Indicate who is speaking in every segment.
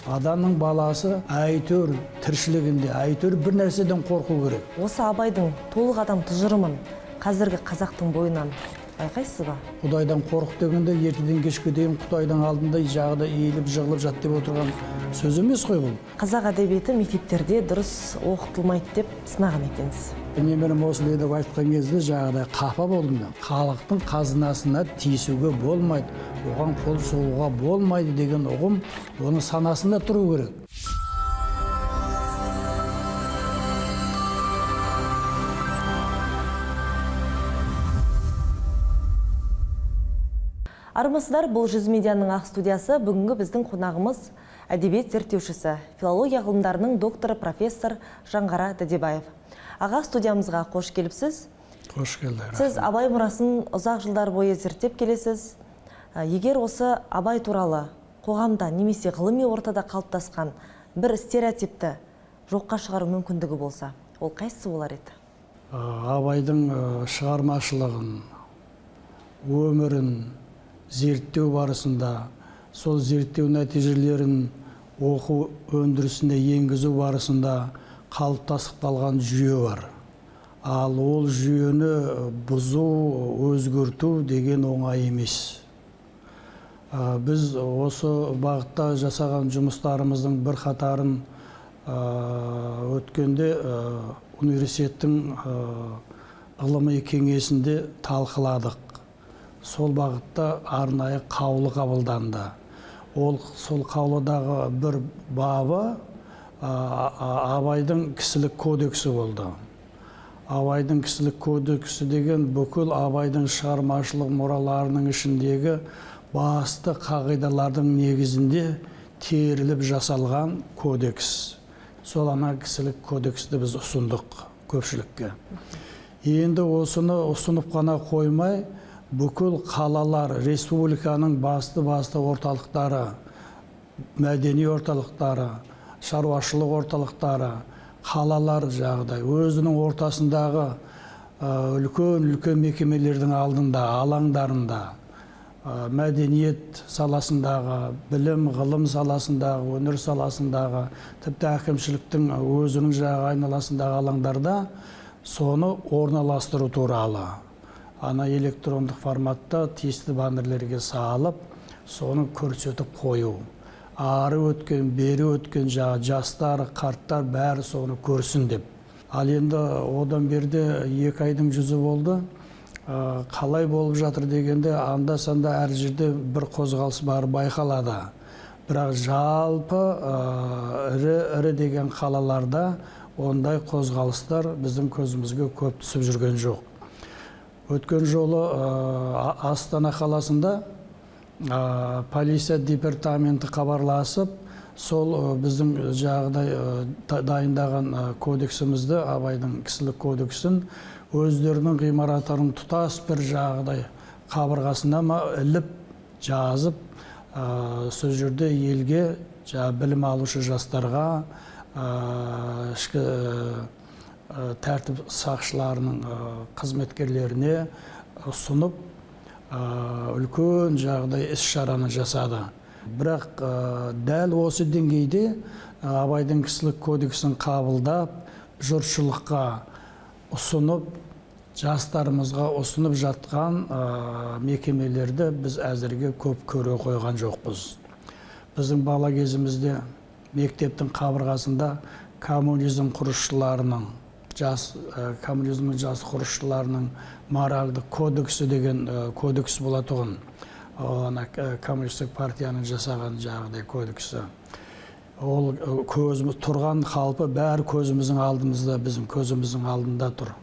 Speaker 1: Адамның баласы әйтеуір тіршілігінде, әйтеуір бір нәрседен қорқу керек.
Speaker 2: Осы Абайдың толық адам тұжырымын қазіргі қазақтың бойынан байқайсыз ба?
Speaker 1: Құдайдан қорық дегенде ертеден кешке дейін Құдайдың алдында жағда иіліп жығылып жат деп отырған сөз емес қой бұл.
Speaker 2: Қазақ әдебиеті мектептерде дұрыс оқытылмайды деп сынаған екенсіз.
Speaker 1: Немерем осындай деп айтқан кезде жаңағыдай қапа болдым мен. Халықтың қазынасына тиісуге болмайды, оған қол сұғуға болмайды деген ұғым оның санасында тұру керек.
Speaker 2: Армысыздар, бұл Жүз медианың ақ студиясы. Бүгінгі біздің қонағымыз әдебиет зерттеушісі, филология ғылымдарының докторы, профессор Жаңғара Дәдебаев. Аға, студиямызға қош келіпсіз.
Speaker 1: Қош келдік.
Speaker 2: Сіз Абай мұрасын ұзақ жылдар бойы зерттеп келесіз. Егер осы Абай туралы қоғамда немесе ғылыми ортада қалыптасқан бір стереотипті жоққа шығару мүмкіндігі болса, ол қайсысы болар еді?
Speaker 1: Абайдың шығармашылығын, өмірін зерттеу барысында, сол зерттеу нәтижелерін оқу өндірісіне енгізу барысында қалыптасып қалған жүйе бар. Ал ол жүйені бұзу, өзгерту деген оңай емес. Біз осы бағытта жасаған жұмыстарымыздың бір қатарын өткенде университеттің ғылыми кеңесінде талқыладық. Сол бағытта арнайы қаулы қабылданды. Ол сол қаулыдағы бір бабы Абайдың кісілік кодексі болды. Абайдың кісілік кодексі деген бүкіл Абайдың шығармашылық мұраларының ішіндегі басты қағидалардың негізінде теріліп жасалған кодекс. Сол ана кісілік кодексті біз ұсындық көпшілікке. Енді осыны ұсынып қана қоймай, бүкіл қалалар, республиканың басты-басты орталықтары, мәдени орталықтары, шаруашылық орталықтары, қалалар жағдай, өзінің ортасындағы үлкен-үлкен мекемелердің алдында, алаңдарында, мәдениет саласындағы, білім, ғылым саласындағы, өнер саласындағы, тіпті әкімшіліктің өзінің жағы айналасындағы алаңдарда соны орналастыру туралы. Ана электрондық форматта тиісті баннерлерге салып, соны көрсетіп қою. Ары өткен, бері өткен жастар, қарттар бәрі соны көрсін деп. Ал енді одан берде 2 айдың жүзі болды. Қалай болып жатыр дегенде, анда-санда әр жерде бір қозғалыс бар байқалады. Бірақ жалпы ірі-ірі деген қалаларда ондай қозғалыстар біздің көзімізге көп түсіп жүрген жоқ. Өткен жолы Астана қаласында полиция департаменті хабарласып, сол біздің жағдай дайындаған кодексімізді, Абайдың кісілік кодексін өздерінің ғимараттарының тұтас бір жағдай қабырғасына ма іліп, жазып, сол жерде елге, білім алушы жастарға, ішкі тәртіп сақшыларының қызметкерлеріне ұсынып, үлкен жағдай іс-шараны жасады. Бірақ дәл осы деңгейде Абайдың кісілік кодексін қабылдап, жұртшылыққа ұсынып, жастарымызға ұсынып жатқан мекемелерді біз әзірге көп көре қойған жоқпыз. Біздің бала кезімізде мектептің қабырғасында коммунизм құрушыларының, коммунизмнің жас құрушыларының моральдық кодексі деген кодекс болатұғын. Ол ана коммунистік партияның жасаған жағдай кодексі. Ол көзіміз тұрған қалпы бәрі көзіміздің алдымызда, біздің көзіміздің алдында тұр.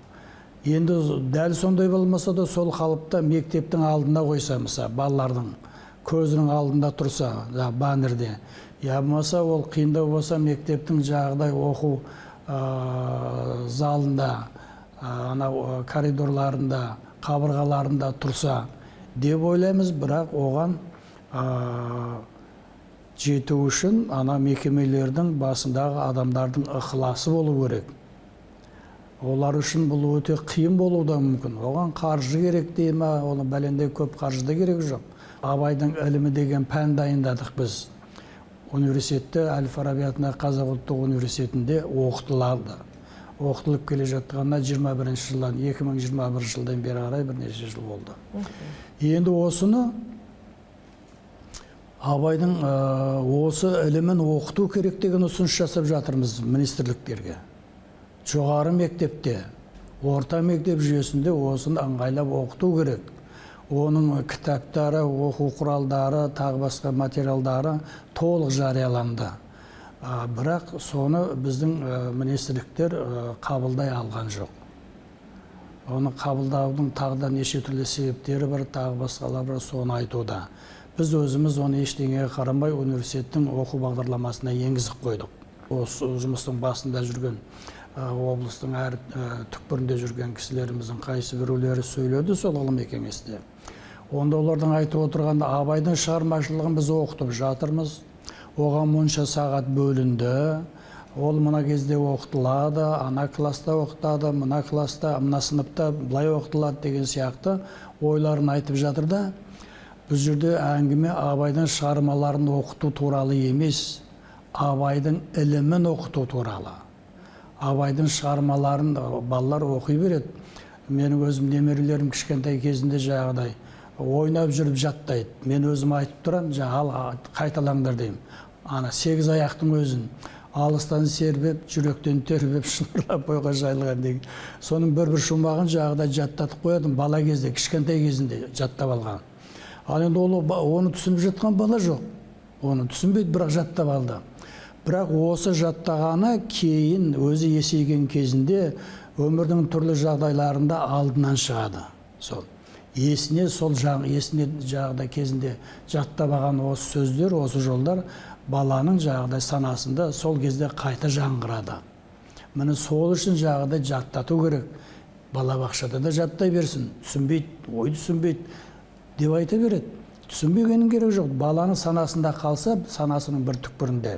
Speaker 1: Енді дәл сондай болмаса да сол қалыпта мектептің алдына қойса, мысалы, балалардың көзінің алдында тұрса, жаңағы баннерде, я болмаса ол қиындау болса мектептің жағдай оқу залында, анау коридорларында, қабырғаларында тұрса деп ойлаймыз, бірақ оған жету үшін ана мекемелердің басындағы адамдардың ықыласы болу керек. Олар үшін бұл өте қиын болуы да мүмкін. Оған қаржы керек дей ме, оның бәлендей көп қаржы да керек жоқ. Абайдың ілімі деген пән дайындадық біз. Университетте, Әл-Фараби атындағы Қазақ ұлттық университетінде оқытылады. Оқытылып келе жатқанына 21 жылдан, 2021 жылдан бері қарай бірнеше жыл болды. Енді осыны Абайдың осы ілімін оқыту керек деген ұсыныс жасап жатырмыз министрліктерге. Жоғары мектепте, орта мектеп жүйесінде осыны ыңғайлап оқыту керек. Оның кітаптары, оқу құралдары, тағы басқа материалдары толық жарияланды. Бірақ соны біздің министрліктер қабылдай алған жоқ. Оны қабылдаудың тағы да неше түрлі себептері бар, тағы басқалар бар, соны айтуда. Біз өзіміз оны ештеңеге қарамай университеттің оқу бағдарламасына енгізіп қойдық. Осы жұмыстың басында жүрген, облыстың әр түкпірінде жүрген кісілеріміздің қайсы біреулері сөйледі сол ғылыми кеңесте. Онда олардың айтып отырғаны, Абайдың шығармашылығын біз оқытып жатырмыз, оған мұнша сағат бөлінді, ол мына кезде оқытылады, ана класста оқытады, мына класста, мына сыныпта былай оқытылады деген сияқты ойларын айтып жатыр да. Бұл жерде әңгіме Абайдың шығармаларын оқыту туралы емес, Абайдың ілімін оқыту туралы. Абайдың шығармаларын балалар оқи береді. Менің өзім немерелерім кішкентай кезінде жаңағыдай ойнап жүріп жаттайды. Мен өзім айтып тұрамын, жаңа ал қайталаңдар деймін. Ана сегіз аяқтың өзін алыстан серпіп, жүректен тербеп, шынарлап бойға жайылған деген. Соның бір-бір шумағын жаңағыдай жаттатып қоядым, бала кезде, кішкентай кезінде жаттап алған. Ал енді ол оны түсініп жатқан бала жоқ. Оны түсінбейді, бірақ жаттап алды. Бірақ осы жаттағаны кейін өзі есейген кезінде өмірдің түрлі жағдайларында алдынан шығады. Сол есіне сол есіне жаңағыдай кезінде жаттап алған осы сөздер, осы жолдар баланың жаңағыдай санасында сол кезде қайта жаңғырады. Міне сол үшін жаңағыдай жаттату керек. Балабақшада да жаттай берсін, түсінбейді, ой түсінбейді деп айта береді. Түсінбегенің керек жоқ. Баланың санасында қалса, санасының бір түкпірінде.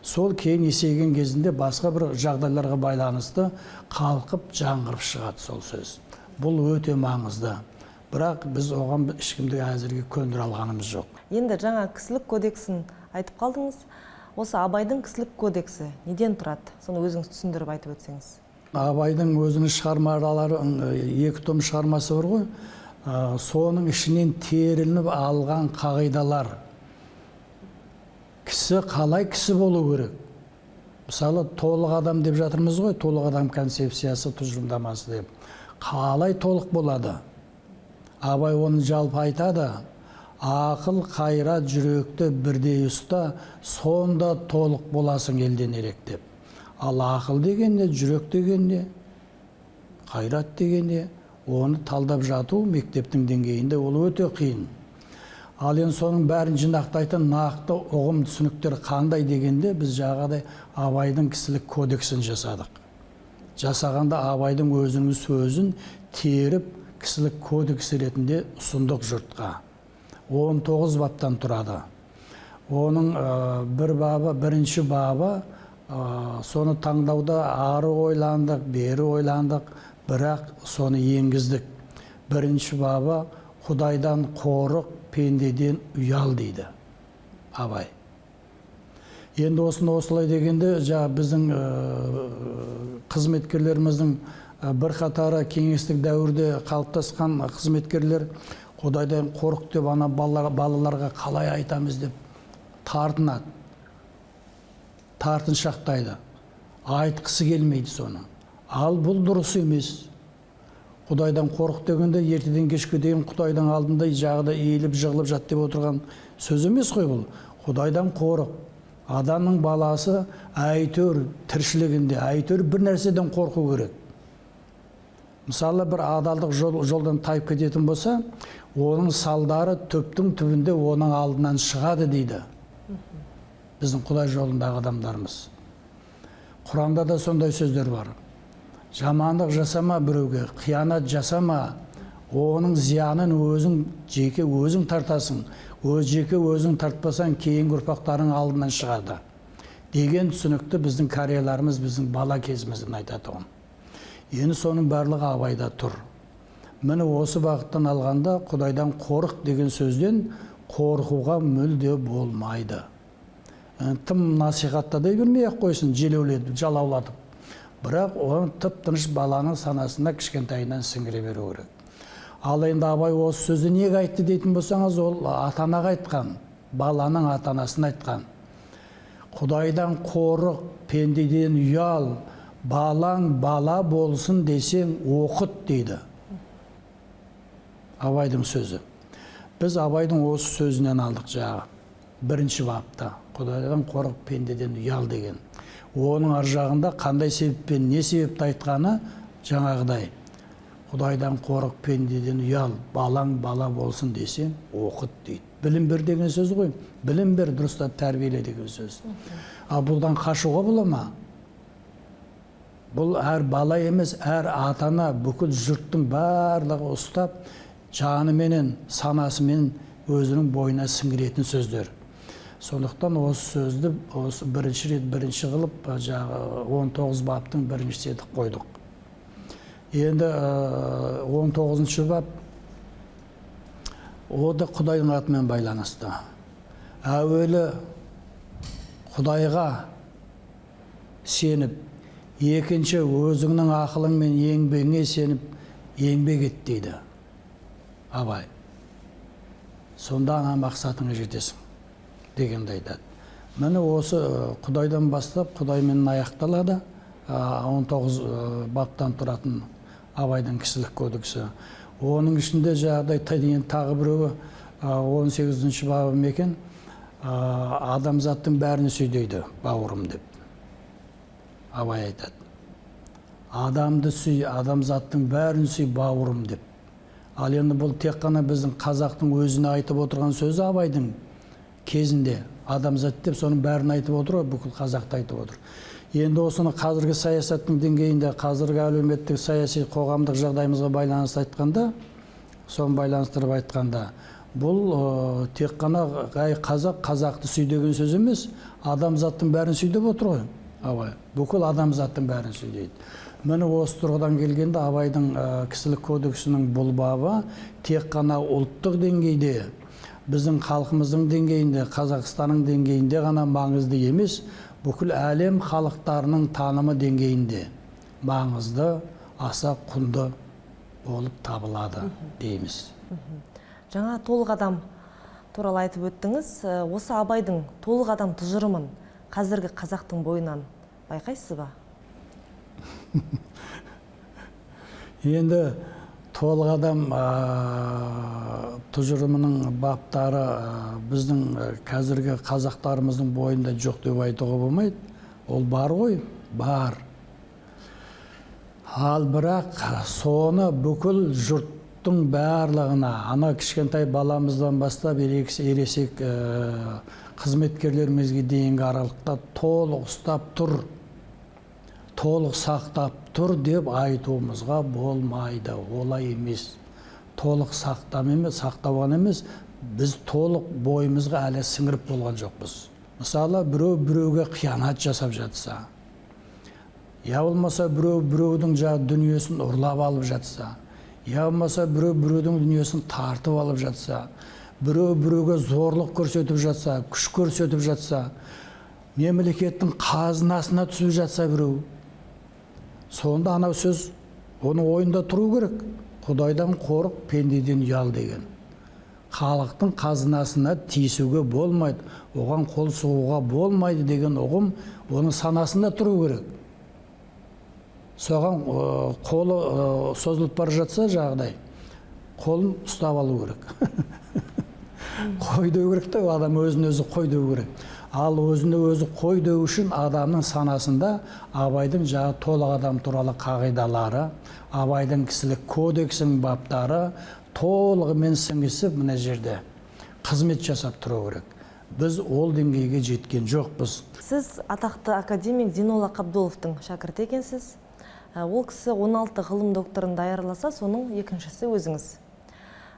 Speaker 1: Сол кейін есейген кезінде басқа бір жағдайларға байланысты қалқып, жаңғырып шығады сол сөз. Бұл өте маңызды. Бірақ біз оған ешкімді әзірге көндіре алғанымыз жоқ.
Speaker 2: Енді жаңа кісілік кодексін айтып қалдыңыз. Осы Абайдың кісілік кодексі неден тұрады? Соны өзіңіз түсіндіріп айтып өтсеңіз.
Speaker 1: Абайдың өзінің шығармалары, 2 том шығармасы бар ғой. Соның ішінен терілініп алған қағидалар. Кісі қалай кісі болу керек? Мысалы, толық адам деп жатырмыз ғой, толық адам концепциясы, тұжырымдамасы деп. Қалай толық болады? Абай оны жалпы айтады. Ақыл, қайрат, жүректі бірдей ұста, сонда толық боласың елден ерек деп. Ал ақыл деген не, жүрек деген не, қайрат деген не, оны талдап жату мектептің деңгейінде ол өте қиын. Ал енді соның бәрін жинақтайтын нақты ұғым түсініктер қандай дегенде біз жаңағыдай Абайдың кісілік кодексін жасадық. Жасағанда Абайдың өзінің сөзін теріп кісілік кодекс ретінде ұсындық жұртқа. 19 баптан тұрады. Оның бір бабы, бірінші бабы, соны таңдауда ары ойландық, бері ойландық, бірақ соны енгіздік. Бірінші бабы Құдайдан қорық, пендеден ұял дейді Абай. Енді осыны осылай дегенде, жаңа біздің қызметкерлеріміздің бірқатары кеңестік дәуірде қалыптасқан қызметкерлер Құдайдан қорық деп ана балаларға қалай айтамыз деп тартынады, тартыншақтайды, айтқысы келмейді соны. Ал бұл дұрыс емес. Құдайдан қорық дегенде ертеден кешке дейін Құдайдың алдында жағда иіліп жығылып жат деп отырған сөз емес қой бұл. Құдайдан қорық. Адамның баласы әйтеуір тіршілігінде әйтеуір бір нәрседен қорқу керек. Мысалы, бір адалдық жолдан тайып кететін болса, оның салдары түптің түбінде оның алдынан шығады дейді. Біздің Құдай жолындағы адамдарымыз. Құранда да сондай сөздер бар. Жамандық жасама біреуге, қиянат жасама, оның зиянын өзің жеке өзің тартасың. Өз жеке өзің тартпасаң, кейінгі ұрпақтарың алдынан шығады. Деген түсінікті біздің қарияларымыз біздің бала кезімізден айтатұғын. Енді соның барлығы Абайда тұр. Міне осы бағыттан алғанда Құдайдан қорық деген сөзден қорқуға мүлде болмайды. Тым насихаттадай бермей-ақ қойсын, желеулетіп, жалаулатып. Бірақ оны тып-тыныш баланың санасына кішкентайынан сіңіре беру керек. Ал енді Абай осы сөзді неге айтты дейтін болсаңыз, ол ата-анаға айтқан, баланың ата-анасына айтқан. Құдайдан қорық, пендеден ұял, балаң бала болсын десең оқыт дейді. Абайдың сөзі. Біз Абайдың осы сөзінен алдық жағы. Бірінші бапта Құдайдан қорық, пендеден ұял деген. Оның ар жағында қандай себеппен, не себепті айтқаны жаңағыдай. Құдайдан қорық, пендеден ұял, балаң бала болсын десең оқыт дейді. Білім бер деген сөз ғой. Білім бер, дұрыстап тәрбиеле деген сөз. Ал бұдан қашуға бола ма? Бұл әр бала емес, әр ата-ана, бүкіл жұрттың барлығы ұстап, жаныменен, санасымен өзінің бойына сіңіретін сөздер. Сондықтан осы сөзді осы бірінші рет бірінші қылып, жаңағы 19 баптың біріншісі етіп қойдық. Енді 19 бап о да Құдайдың атымен байланысты. Әуелі Құдайға сеніп, екінші өзіңнің ақылың мен еңбегіңе сеніп, еңбек ет дейді Абай. Сонда ана мақсатыңа жетесің дегенді айтады. Міне осы Құдайдан бастап, Құдаймен аяқталады. 19 баптан тұратын Абайдың кісілік кодексі. Оның ішінде жаңағыдай тағы біреуі 18-ші бабы ма екен, адамзаттың бәрін сүй дейді, бауырым деп. Абай айтады. Адамды сүй, адамзаттың бәрін сүй, бауырым деп. Ал енді бұл тек қана біздің қазақтың өзіне айтып отырған сөзі Абайдың кезінде. Адамзат деп соның бәрін айтып отыр ғой, бүкіл қазақты айтып отыр. Енді осыны қазіргі саясаттың деңгейінде, қазіргі әлеуметтік, саяси, қоғамдық жағдайымызға байланысты айтқанда, соны байланыстырып айтқанда, бұл тек қана қазақ, қазақты сүй деген сөз емес, адамзаттың бәрін сүй деп отыр ғой Абай. Бүкіл адамзаттың бәрін сүй дейді. Міне осы тұрғыдан келгенде Абайдың кісілік кодексінің бұл бабы тек қана ұлттық деңгейде, біздің халқымыздың деңгейінде, Қазақстанның деңгейінде ғана маңызды емес, бүкіл әлем халықтарының танымы деңгейінде маңызды, аса құнды болып табылады дейміз.
Speaker 2: Жаңа толық адам туралы айтып өттіңіз. Осы Абайдың толық адам тұжырымын қазіргі қазақтың бойынан байқайсыз ба?
Speaker 1: Енді толық адам тұжырымының баптары біздің қазіргі қазақтарымыздың бойында жоқ деп айтуға болмайды. Ол бар ғой, бар. Ал бірақ соны бүкіл жұрттың барлығына, ана кішкентай баламыздан бастап ересек қызметкерлерімізге дейінгі аралықта толық ұстап тұр, толық сақтап тұр деп айтуымызға болмайды. Олай емес. Толық сақтап емес, сақтаған емес, біз толық бойымызға әлі сіңіріп болған жоқпыз. Мысалы, біреу біреуге қиянат жасап жатса, я болмаса біреу біреудің дүниесін ұрлап алып жатса, я болмаса біреу біреудің дүниесін тартып алып жатса, біреу біреуге зорлық көрсетіп жатса, күш көрсетіп жатса, мемлекеттің қазынасына түсіп жатса біреу, сонда анау сөз оның ойында тұру керек. Құдайдан қорық, пендеден ұял деген. Халықтың қазынасына тиісуге болмайды, оған қол сұғуға болмайды деген ұғым оның санасында тұру керек. Соған қолы созылып бара жатса жағдай, қолын ұстап алу керек. Қой деу керек те, адам өзін өзі қой деу керек. Ал өзіне өзі қой деу үшін адамның санасында Абайдың жаңа толық адам туралы қағидалары, Абайдың кісілік кодексінің баптары толығымен сіңісіп мына жерде қызмет жасап тұру керек. Біз ол деңгейге жеткен жоқпыз.
Speaker 2: Сіз атақты академик Зейнолла Қабдоловтың шәкірті екенсіз. Ол кісі 16 ғылым докторын даярласа, соның екіншісі өзіңіз.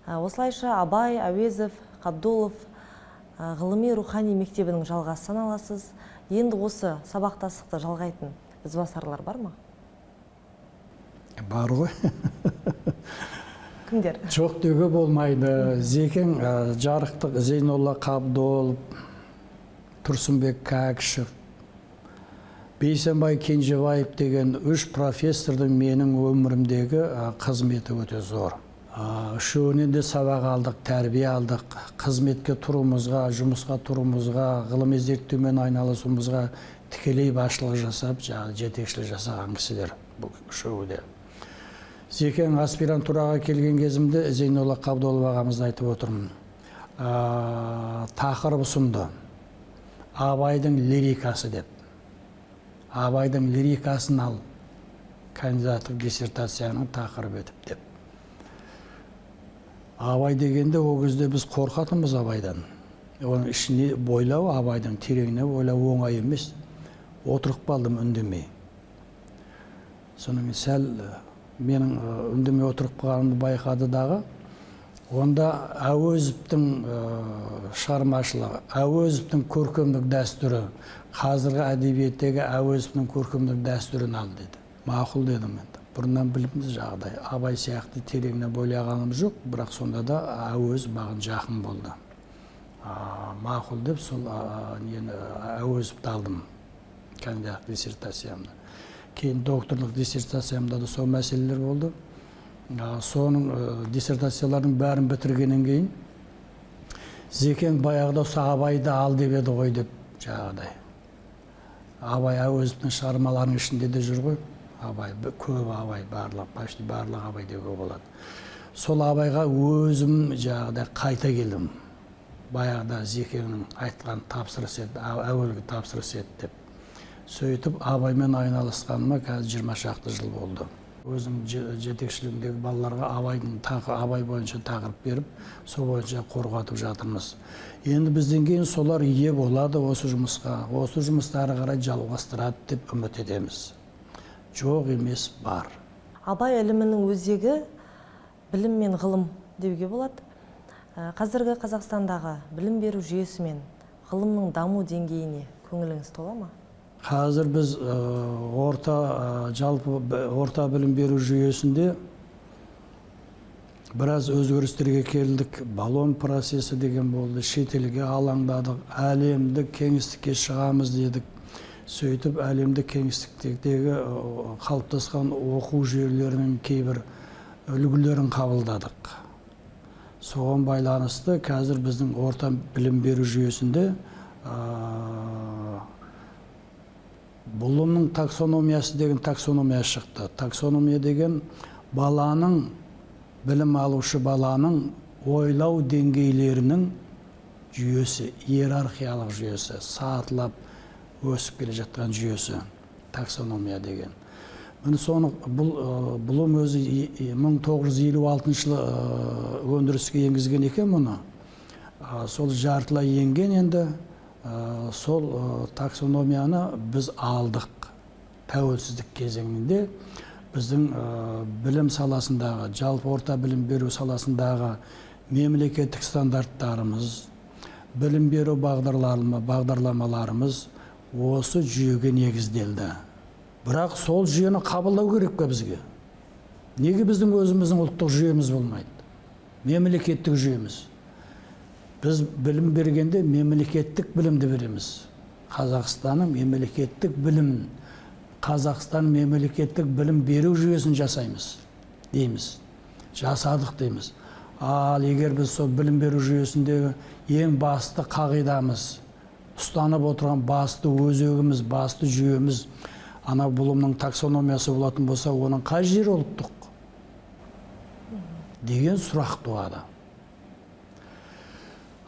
Speaker 2: Осылайша Абай, Әуезов, Қабдолов ғылыми рухани мектебінің жалғасы саналасыз. Енді осы сабақтастықты жалғайтын ізбасарлар бар ма?
Speaker 1: Бар ғой.
Speaker 2: Кімдер?
Speaker 1: Жоқ деуге болмайды. Зекең жарықтық Зейнолла Қабдолов, Тұрсынбек Кәкішев, Бейсенбай Кенжебаев деген үш профессордың менің өмірімдегі қызметі өте зор. Үшеуінен де сабақ алдық, тәрбие алдық, қызметке тұруымызға, жұмысқа тұруымызға, ғылыми зерттеумен айналысуымызға тікелей басшылық жасап, жетекшілік жасаған кісілер бұл үшеуі де. Зекең аспирантураға келген кезімде Зейнолла Қабдолов ағамызды айтып отырмын. Тақырып ұсынды. Абайдың лирикасы деп. Абайдың лирикасын ал, кандидаттық диссертацияның тақырыбы етіп деп. Абай дегенде ол кезде біз қорқатынбыз Абайдан. Оның ішіне бойлау, Абайдың тереңіне бойлау оңай емес. Отырып қалдым үндемей. Сонымен сәл менің үндемей отырып қалғанымды байқады дағы, онда Әуезовтің шығармашылығы, Әуезовтің көркемдік дәстүрі, қазіргі әдебиеттегі Әуезовтің көркемдік дәстүрін ал деді. Мақұл дедім енді. Бұрыннан біліппіз жағдай. Абай сияқты тереңіне бойлағаным жоқ, бірақ сонда да Әуезов маған жақын болды. Мақұл деп сол нені Әуезовті алдым кандидаттық диссертациямды. Кейін докторлық диссертациямда да сол мәселелер болды. Соның диссертациялардың бәрін бітіргеннен кейін Зекең баяғыда осы Абайды ал деп еді ғой деп жаңағыдай. Абай Әуезовтің шығармаларының ішінде де жүр ғой. Абай, көп Абай, барлық, почти барлық Абай деуге болады. Сол Абайға өзім жаңағыдай қайта келдім. Баяғыда Зекеңнің айтқан тапсырысы еді, әуелгі тапсырысы еді деп. Сөйтіп Абаймен айналысқаныма қазір 20 шақты жыл болды. Өзім жетекшілігімдегі балаларға Абайдың Абай бойынша тақырып беріп, сол бойынша қорғатып жатырмыз. Енді бізден кейін солар ие болады осы жұмысқа, осы жұмысты ары қарай жалғастырады деп үміт етеміз. Жоқ емес, бар.
Speaker 2: Абай ілімінің өзегі білім мен ғылым деуге болады. Қазіргі Қазақстандағы білім беру жүйесі мен ғылымның даму деңгейіне көңіліңіз тола ма?
Speaker 1: Қазір біз жалпы орта білім беру жүйесінде біраз өзгерістерге келдік. Болон процесі деген болды, шетелге алаңдадық, әлемдік кеңістікке шығамыз дедік. Сөйтіп әлемдік кеңістіктегі қалыптасқан оқу жүйелерінің кейбір үлгілерін қабылдадық. Соған байланысты қазір біздің орта білім беру жүйесінде Блумның таксономиясы деген таксономия шықты. Таксономия деген баланың, білім алушы баланың ойлау деңгейлерінің жүйесі, иерархиялық жүйесі, сатылап өсіп келе жатқан жүйесі, таксономия деген. Міне соны бұл Блум өзі 1956 жылы өндіріске енгізген екен мұны. Сол жартылай енген енді, сол таксономияны біз алдық. Тәуелсіздік кезеңінде біздің білім саласындағы, жалпы орта білім беру саласындағы мемлекеттік стандарттарымыз, білім беру бағдарламаларымыз осы жүйеге негізделді. Бірақ сол жүйені қабылдау керек пе бізге? Неге біздің өзіміздің ұлттық жүйеміз болмайды? Мемлекеттік жүйеміз. Біз білім бергенде мемлекеттік білімді береміз. Қазақстанның мемлекеттік білім, Қазақстан мемлекеттік білім беру жүйесін жасаймыз дейміз. Жасадық дейміз. Ал егер біз сол білім беру жүйесіндегі ең басты қағидамыз, ұстанып отырған басты өзегіміз, басты жүйеміз ана Блумның таксономиясы болатын болса, оның қай жері ұлттық деген сұрақ туады.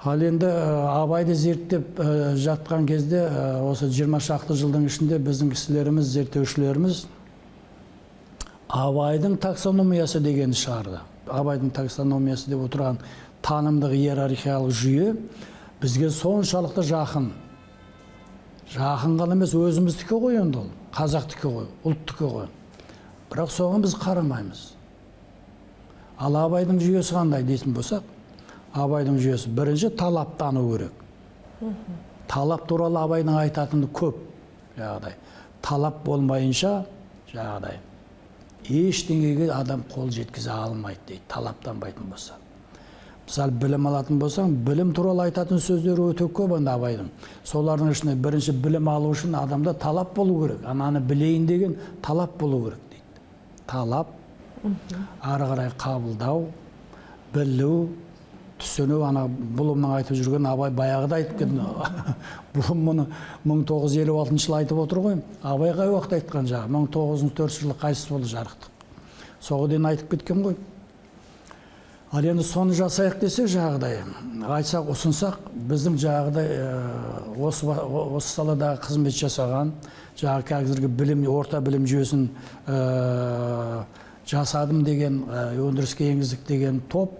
Speaker 1: Ал енді Абайды зерттеп жатқан кезде, осы 20 шақты жылдың ішінде біздің кісілеріміз, зерттеушілеріміз Абайдың таксономиясы дегенді шығарды. Абайдың таксономиясы деп отырған танымдық иерархиялық жүйе бізге соншалықты жақын. Жақын ғана емес, өзіміздікі ғой енді ол, қазақтікі ғой, ұлттікі ғой. Бірақ соған біз қарамаймыз. Ал Абайдың жүйесі қандай дейтін болсақ, Абайдың жүйесі бірінші талаптану керек. Талап туралы Абайдың айтатыны көп жағдай. Талап болмайынша жағдай ештеңеге адам қол жеткізе алмайды дейді, талаптанбайтын болса. Мысалы, білім алатын болсаң, білім туралы айтатын сөздері өте көп енді Абайдың. Солардың ішінде бірінші білім алу үшін адамда талап болу керек. Ананы білейін деген талап болу керек дейді. Талап, ары қарай қабылдау, білу, түсіну. Ана Блумның айтып жүрген, Абай баяғыда айтып кеткен. Блум мұны 1956 жылы айтып отыр ғой. Абай қай уақытта айтқан жағы? 1904 жылы қайсысы болды жарықтық? Соға дейін айтып кеткен ғой. Ал енді соны жасайық десек, жаңағыдай айтсақ, ұсынсақ, біздің жаңағыдай осы саладағы қызмет жасаған, жаңағы қазіргі білім, орта білім жүйесін жасадым деген, өндіріске енгіздік деген топ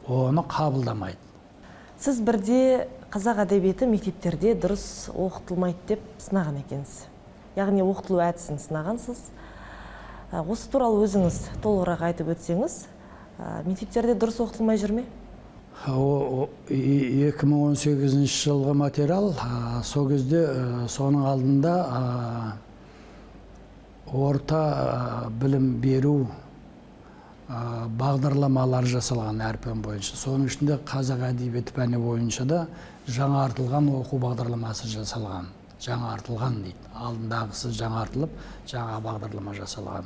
Speaker 1: оны қабылдамайды.
Speaker 2: Сіз бірде қазақ әдебиеті мектептерде дұрыс оқытылмайды деп сынаған екенсіз. Яғни оқытылу әдісін сынағансыз. Осы туралы өзіңіз толығырақ айтып өтсеңіз, мектептерде дұрыс оқытылмай жүр ме?
Speaker 1: 2018 жылғы материал, сол кезде, соның алдында орта білім беру бағдарламалар жасалған әр пән бойынша. Соның ішінде қазақ әдебиеті пәні бойынша да жаңартылған оқу бағдарламасы жасалған. Жаңартылған дейді. Алдындағысы жаңартылып, жаңа бағдарлама жасалған.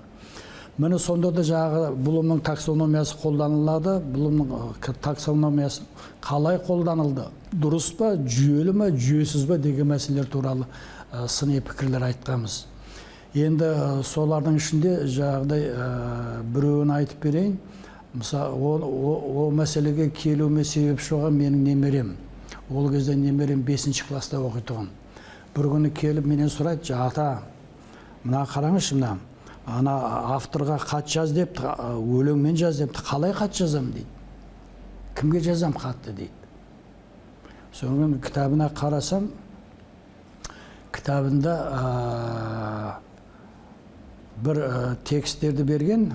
Speaker 1: Міне сонда да жаңағы Блумның таксономиясы қолданылады. Блумның таксономиясы қалай қолданылды? Дұрыс па, жүйелі ме, жүйесіз бе деген мәселелер туралы сыни пікірлер айтқанбыз. Енді солардың ішінде жаңағыдай біреуін айтып берейін. Мысалы, о мәселеге келуіме себепші болған менің немерем. Ол кезде немерем 5 класста оқитұғын. Бір күні келіп менен сұрайды: ата, мына қараңызшы, мына ана авторға хат жаз депті, өлеңмен жаз депті, қалай хат жазам дейді. Кімге жазам хатты дейді. Содан кейін кітабына қарасам, кітабында бір тексттерді берген,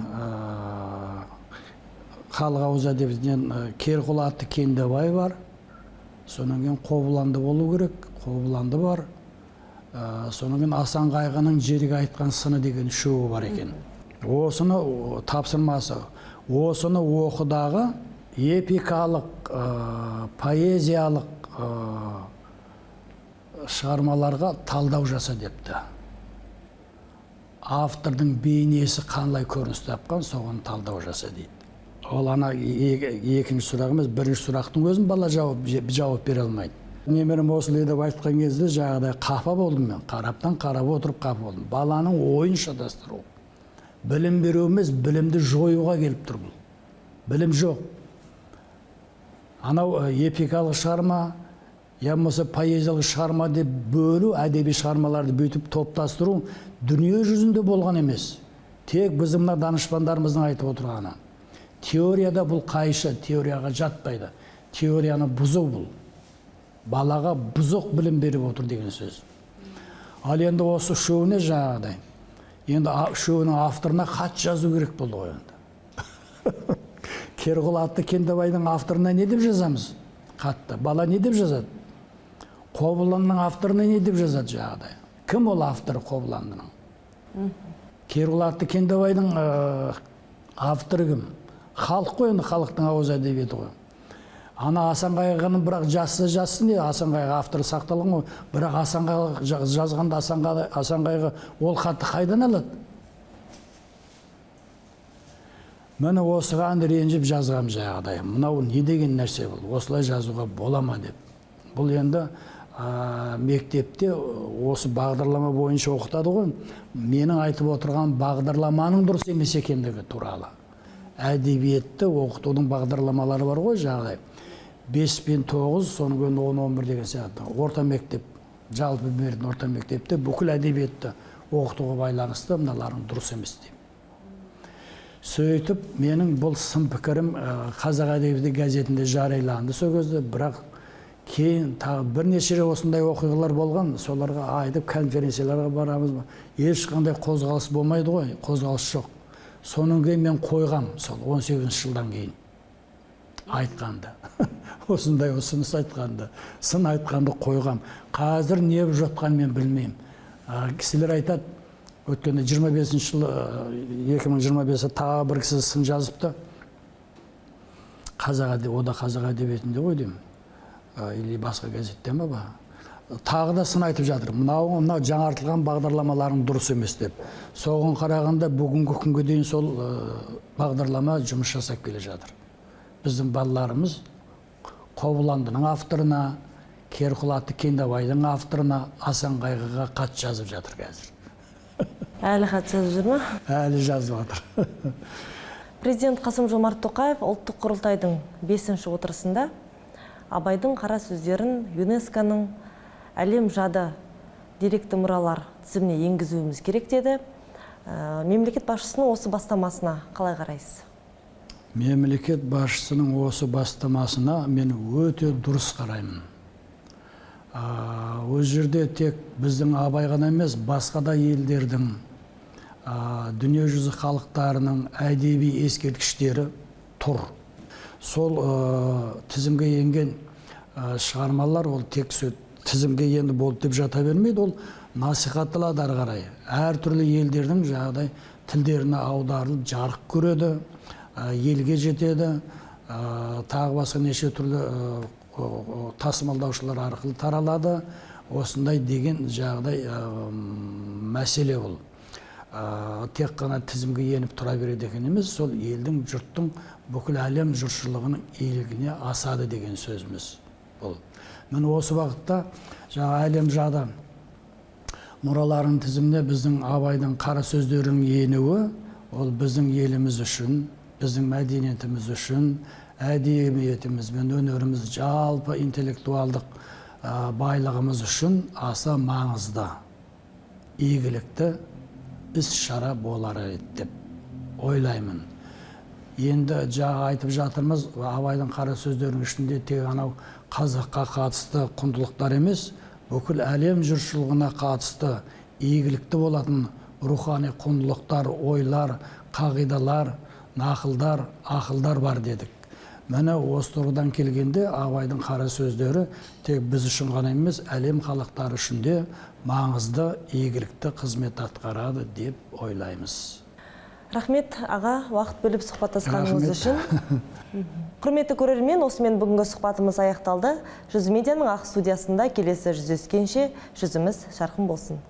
Speaker 1: халық ауыз әдебиетінен Керқұл атты Кендебай бар, содан кейін Қобыланды болу керек, Қобыланды бар, содан кейін Асан Қайғының жерге айтқан сыны деген үшеуі бар екен. Осыны тапсырмасы, осыны оқыдағы эпикалық, поэзиялық шығармаларға талдау жаса депті. Автордың бейнесі қандай көрініс тапқан, соған талдау жаса дейді. Ол ана екінші сұрақ емес, бірінші сұрақтың өзін бала жауап бере алмайды. Немерем осылай деп айтқан кезде жаңағыдай қапа болдым мен. Қараптан қарап отырып қапа болдым. Баланың ойын шатастыру. Білім беру емес, білімді жоюға келіп тұр бұл. Білім жоқ. Анау эпикалық шығарма, я болмаса поэзиялық шығарма деп бөлу, әдеби шығармаларды бүйтіп топтастыру дүние жүзінде болған емес. Тек біздің мына данышпандарымыздың айтып отырғаны. Теорияда бұл қайшы, теорияға жатпайды. Теорияны бұзу бұл. Балаға бұзық білім беріп отыр деген сөз. Ал енді осы үшеуіне жаңағыдай. Енді үшеуінің авторына хат жазу керек болды ғой енді. Керғұл атты Кендебайдың авторына не деп жазамыз? Хатты. Бала не деп жазады? Қобыландының авторына не деп жазады жаңағыдай? Кім ол авторы Қобыландының? Керғұл атты Кендебайдың авторы кім? Халық қой енді, халықтың ауыз әдебиеті ғой. Ана Асан Қайғының бірақ жазса жазсын дейді, Асан Қайғы авторы сақталған ғой. Бірақ Асан Қайғы жазғанда Асан Қайғы ол хатты қайдан алады? Міне осыған ренжіп жазғам жаңағыдай. Мынау не деген нәрсе бұл? Осылай жазуға бола ма деп. Бұл енді мектепте осы бағдарлама бойынша оқытады ғой. Менің айтып отырған бағдарламаның дұрыс емес екендігі туралы. Әдебиетті оқытудың бағдарламалары бар ғой жаңағыдай. 5 пен 9, соның кейін 10-11 деген сияқты. Орта мектеп, жалпы беретін орта мектепте бүкіл әдебиетті оқытуға байланысты мыналарың дұрыс емес деймін. Сөйтіп, менің бұл сын пікірім Қазақ әдебиеті газетінде жарияланды сол кезде, бірақ кейін тағы бірнеше рет осындай оқиғалар болған, соларға айтып конференцияларға барамыз. Ешқандай қозғалыс болмайды ғой, қозғалыс жоқ. Соның кейін мен қойғам, сол 18 жылдан кейін айтқанды. Осындай ұсыныс айтқанды, сын айтқанды қойғам. Қазір не болып жатқанын мен білмеймін. Кісілер айтады, өткенде 25 жылы, 2025 тағы бір кісі сын жазыпты. Қазақ, о да «Қазақ әдебиетінде» ғой деймін, или басқа газетте ма ба, тағы да сын айтып жатыр: мынау мынау жаңартылған бағдарламаларың дұрыс емес деп. Соған қарағанда, бүгінгі күнге дейін сол бағдарлама жұмыс жасап келе жатыр. Біздің балаларымыз «Қобыландының» авторына, «Керқұл атты Кендебайдың» авторына, Асан Қайғыға хат жазып жатыр қазір.
Speaker 2: Әлі хат жазып жүр ма?
Speaker 1: Әлі жазып жатыр.
Speaker 2: Президент Қасым Жомарт Тоқаев Ұлттық құрылтайдың бесінші отырысында Абайдың қара сөздерін ЮНЕСКО-ның әлем жады деректі мұралар тізіміне енгізуіміз керек деді. Мемлекет басшысының осы бастамасына қалай қарайсыз?
Speaker 1: Мемлекет басшысының осы бастамасына мен өте дұрыс қараймын. Ол жерде тек біздің Абай ғана емес, басқа да елдердің, дүниежүзі халықтарының әдеби ескерткіштері тұр. Сол тізімге енген шығармалар ол тек тізімге енді болды деп жата бермейді, ол насихатталады ары қарай, әртүрлі елдердің жаңағыдай тілдеріне аударылып, жарық көреді, елге жетеді, тағы басқа неше түрлі тасымалдаушылар арқылы таралады. Осындай деген жаңағыдай мәселе. Ол тек қана тізімге еніп тұра береді екен емес, сол елдің, жұрттың, бүкіл әлем жұртшылығының игілігіне асады деген сөзіміз бұл. Міне, осы бағытта жаңа әлем жады мұраларының тізіміне біздің Абайдың қара сөздерінің енуі ол біздің еліміз үшін, біздің мәдениетіміз үшін, әдебиетіміз бен өнеріміз, жалпы интеллектуалдық байлығымыз үшін аса маңызды, игілікті іс шара болар еді деп ойлаймын. Енді жаңа айтып жатырмыз, Абайдың қара сөздерінің ішінде тек анау қазаққа қатысты құндылықтар емес, бүкіл әлем жұртшылығына қатысты игілікті болатын рухани құндылықтар, ойлар, қағидалар, нақылдар, ақылдар бар дедік. Міне, осы тұрғыдан келгенде, Абайдың қара сөздері тек біз үшін ғана емес, әлем халықтары үшін де маңызды, игілікті қызмет атқарады деп ойлаймыз.
Speaker 2: Рахмет, аға, уақыт бөліп сұхбаттасқаныңыз
Speaker 1: Рахмет.
Speaker 2: үшін. Құрметті көрермен, осымен бүгінгі сұхбатымыз аяқталды. Жүз медианың ақ студиясында келесі жүздескенше жүзіміз жарқын болсын.